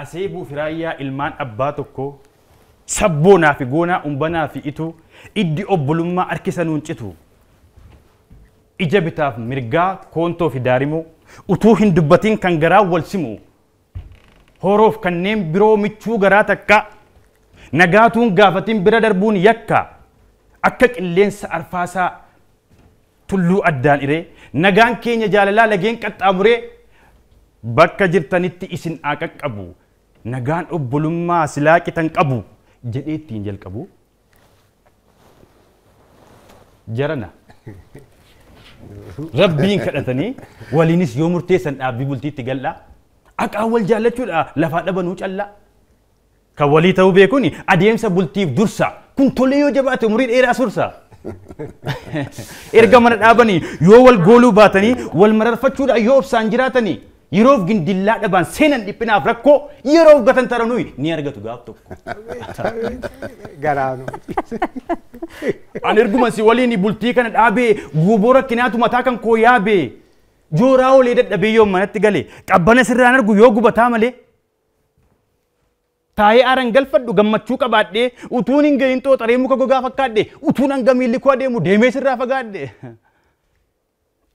Aseebuu fi raayyaa ilmaan abbaa tokkoo sabboonaa fi goonaa umbanaa fi ituu iddi obbolummaa harkisa nuun citu. Ija bitaaf mirgaa koontoo fi daarimoo utuu hin dubbatin kan garaa wal simu. Horoof kanneen biroo michuu garaa takka nagaatuun gaafatin bira darbuun yakka akka qilleensa arfaasaa tulluu addaan iree nagaan keenya jaalalaa lageen qaxxaamuree bakka jirtanitti isin haa qaqqabu nagaan obbolummaa silaa qitan qabu jedhee ittiin jalqabu. Jarana rabbiin kadhatanii waliinis yoo murteessan dhaabbii bultiitti gal'aa aqaa wal jaallachuudha lafaa dhabanuu callaa. Kan walii ta'uu beekuun adeemsa bultiif dursa kun tolee yoo jabaate umurii dheeraa sursa. Erga mana dhaabanii yoo wal gooluu baatanii wal mararfachuudhaan yoo obsaan jiraatanii yeroof gindillaa dhabaan seenan dhiphinaaf rakkoo yeroof gatan taranuu ni argatu gaaf tokko. Garaanu. Ani erguma si waliin bultii kana dhaabee guuboo rakkinaatu mataa kan koo yaabee jooraa olee dadhabee yoo manatti gale qabbana sirraan argu yoo gubataa malee. Taa'ee aaraan galfadhu gammachuu qabaadhee utuun hin gahin xooxaree muka gogaa fakkaadhe utuun hanga miilli koo adeemu deemee sirraa fagaadhe.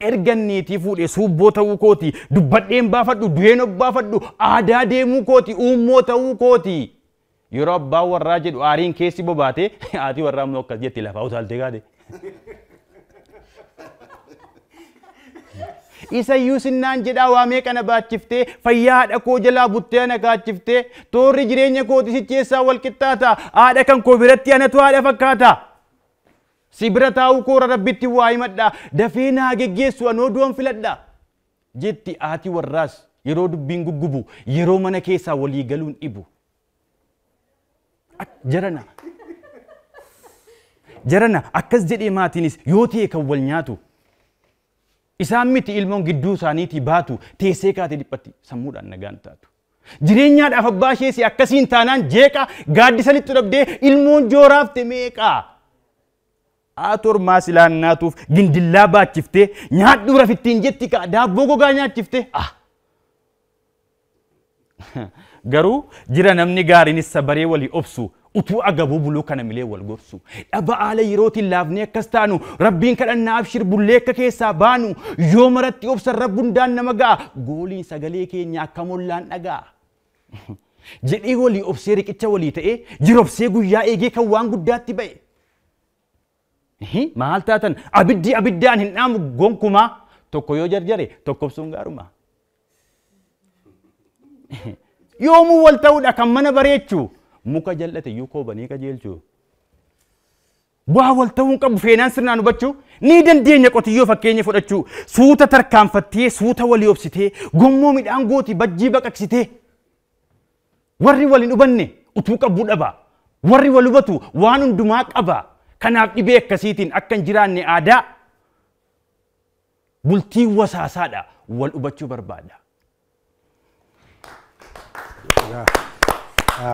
Erga niitii fuudhee suubboo ta'uu kooti dubbadheen baafadhu du'een obbaafadhu aadaa deemuu kooti uummoo ta'uu kooti. Yeroo abbaan warraa jedhu aariin keessi bobaate haati warraa immoo akkas jetti lafaa utaaltee kaate. Isayyuu sinnaan jedhaa waamee kana baachiftee fayyaa haadha koo jalaa buttee ana kaachiftee toorri jireenya kooti sicheessaa wal qixxaata haadha kan koo biratti anatu haadha fakkaata. Si bira taa'uu koora rabbitti waa himadha dafee naa geggeessu anoo du'an filadha jetti haati warraas yeroo dubbiin guggubu yeroo mana keessaa walii galuun dhibu. Jarana jarana akkas jedhee maatiinis yoo ta'e kan wal nyaatu. Isaan miti ilmoon gidduu isaaniitii baatu teessee kaatee dhiphatti sammuudhaan nagaan taatu. Jireenyaadhaaf abbaa ishees akkasiin taanaan jeeqa gaaddisa lixxu dhabdee ilmoon jooraafte meeqa. Haati ormaa silaan naatuuf gindillaa baachiftee nyaadhu rafittiin jetti ka'a daabboo gogaa nyaachiftee. Garuu jira namni gaariinis sabaree walii obsu utuu agabuu buluu kana milee wal gorsu. Dhaba haala yerootiin laafnee akkas taanu rabbiin kadhannaa abshir bullee akka keessaa baanu yoo maratti obsan rabbi hundaan nama ga'a gooliin sagalee keenya akka mollaan dhaga'a. Jedhee walii obsee riqicha walii ta'ee jirobsee guyyaa eegee kan waan guddaatti ba'e. Maal taatan abiddi abiddaan hin dhaamu gonkumaa tokko yoo jarjare tokko obsuun gaaruma. Yoomuu wal ta'uudha kan mana bareechu muka jal'ate iyyuu koobanii qajeelchu. Waa wal ta'uun qabu feenaan sirnaan hubachuu ni dandeenya qotiyyoo fakkeenya fudhachuu suuta tarkaanfattee suuta walii obsitee gommoo midhaan gooti bajjii baqaqsitee warri wal hin hubanne utuu qabuu dhaba warri wal hubatu waan hundumaa qaba. Kanaaf dhibee akkasiitiin akka hin jiraanne aadaa bultii wasaasaadha wal hubachuu barbaada.